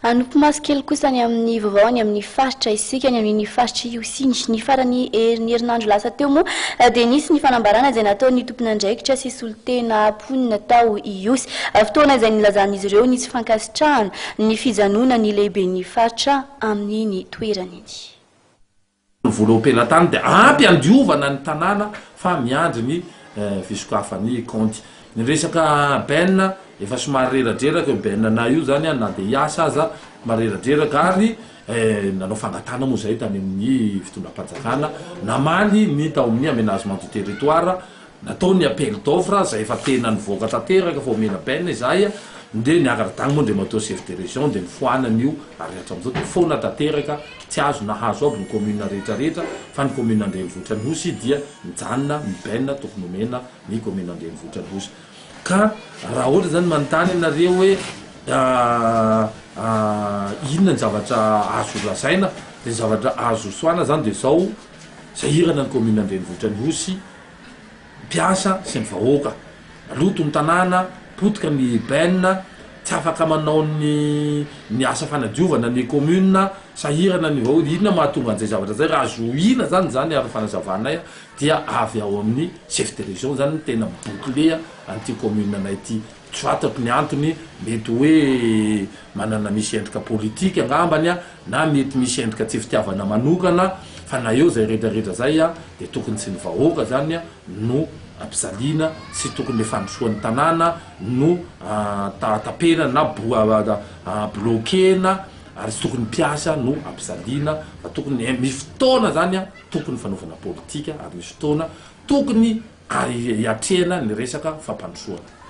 Hanopy maso kely kosa any amin'ny vaovao any amin'ny faritra isika, any amin'iny faritra Ihosy iny. Ny faran'ny herinandro lasa teo moa dia nisy ny fanambarana izay nataon'ny tompon'andraikitra sy solontena mponina tao Ihosy. Fotoana izay nilazan'izy ireo ny tsy fankasitrahana ny fijanonan'ny lehiben'ny faritra amin'iny toerana iny. Ny vola eo am-pelatany dia ampy handiovana ny tanàna fa miandry ny fisokafan'ny kaonty. Ny resaka Ben, efa somary reradreraka io Ben nay io zany na dia hiasa aza mareradreraka ary nanao fangatahana moa zahay tany amin'ny fitondram-panjakana namaly ny tao amin'ny aménagement du territoire Natao ny appel d'offre izay efa tena nivoaka tanteraka fa omena peine izahay dia niakatra tany moa Andriamatoa chef de région dia nofoanany io ary hatramin'izao dia foana tanteraka tsy azo nahazo aby ny commune rehetra rehetra fa ny commune andrenivohitra Anosy dia mijanona ny peine tokony omena ny commune andrenivohitra Anosy ka raha ohatra izany manontany ianareo hoe inona ny zavatra azo lazaina dia ny zavatra azo soahina izany dia izao sahirana ny commune andrenivohitra Anosy mpiasa sy ny vahoaka. Maloto ny tanàna, potika ny benne, tsy afaka manao ny ny asa fanadiovana ny commune, sahirana ny vahoaka, inona mahatonga an'izay zavatra izay, raha zohiana zany izany ary ny fanazavanay dia avy ao amin'ny chef de région zany no tena mi-boucler an'ity commune anay ity. Tsy fantako ny antony, mety hoe manana misy endrika politika angambany na mety misy endrika tsy fitiavana manokana fa na eo izay rehetra rehetra izay dia tokony tsy ny vahoaka izany no ampijaliana sy tokony le fandrosoan'ny tanàna no tapenana na bloquer-na ary tsy tokony mpiasa no ampijaliana fa tokony misy fotoana izany tokony fanaovana politika ary misy fotoana tokony hiatrehana ny resaka fampandrosoana.